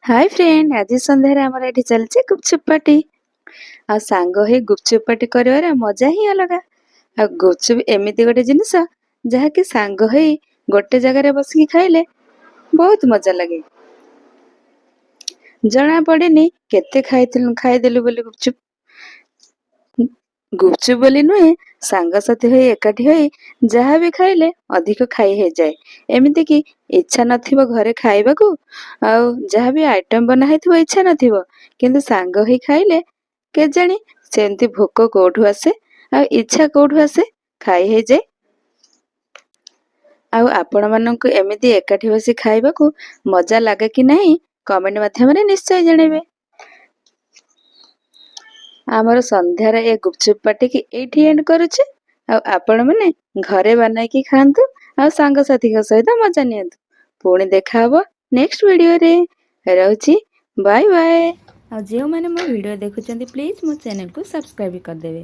High friend, ଆଜି ସନ୍ଧ୍ୟାରେ ଆମର ଏଠି ଚାଲିଛି ଗୁପଚୁପ ପାର୍ଟି। ଆଉ ସାଙ୍ଗ ହେଇ ଗୁପଚୁପ ପାର୍ଟି କରିବାର ମଜା ହିଁ ଅଲଗା। ଆଉ ଗୁପଚୁପ ଏମିତି ଗୋଟେ ଜିନିଷ, ଯାହାକି ସାଙ୍ଗ ହେଇ ଗୋଟେ ଜାଗାରେ ବସିକି ଖାଇଲେ ବହୁତ ମଜା ଲାଗେ। ଜଣା ପଡେନି କେତେ ଖାଇଥିଲୁ, ଖାଇଦେଲୁ ବୋଲି। ଗୁପଚୁପ ଗୁପଚୁପ ବୋଲି ନୁହେଁ, ସାଙ୍ଗସାଥି ହୋଇ ଏକାଠି ହୋଇ ଯାହା ବି ଖାଇଲେ ଅଧିକ ଖାଇ ହେଇଯାଏ। ଏମିତିକି ଇଚ୍ଛା ନଥିବ ଘରେ ଖାଇବାକୁ, ଆଉ ଯାହା ବି ଆଇଟମ ବନା ହେଇଥିବ ଇଚ୍ଛା ନଥିବ, କିନ୍ତୁ ସାଙ୍ଗ ହେଇ ଖାଇଲେ କେଜାଣି ସେମିତି ଭୋକ କୋଉଠୁ ଆସେ ଆଉ ଇଚ୍ଛା କୋଉଠୁ ଆସେ, ଖାଇ ହେଇଯାଏ। ଆଉ ଆପଣମାନଙ୍କୁ ଏମିତି ଏକାଠି ବସି ଖାଇବାକୁ ମଜା ଲାଗେ କି ନାହିଁ, କମେଣ୍ଟ ମାଧ୍ୟମରେ ନିଶ୍ଚୟ ଜଣାଇବେ। ଆମର ସନ୍ଧ୍ୟାର ଏ ଗୁପଚୁପ ପାର୍ଟିକି ଏଇଠି ଏଣ୍ଡ କରୁଛେ। ଆଉ ଆପଣମାନେ ଘରେ ବନାଇକି ଖାଆନ୍ତୁ ଆଉ ସାଙ୍ଗସାଥିଙ୍କ ସହିତ ମଜା ନିଅନ୍ତୁ। ପୁଣି ଦେଖା ହବ ନେକ୍ସଟ ଭିଡ଼ିଓରେ। ରହୁଛି, ବାଏ ବାଏ। ଆଉ ଯେଉଁମାନେ ମୋ ଭିଡ଼ିଓ ଦେଖୁଛନ୍ତି, ପ୍ଲିଜ୍ ମୋ ଚ୍ୟାନେଲକୁ ସବସ୍କ୍ରାଇବ୍ କରିଦେବେ।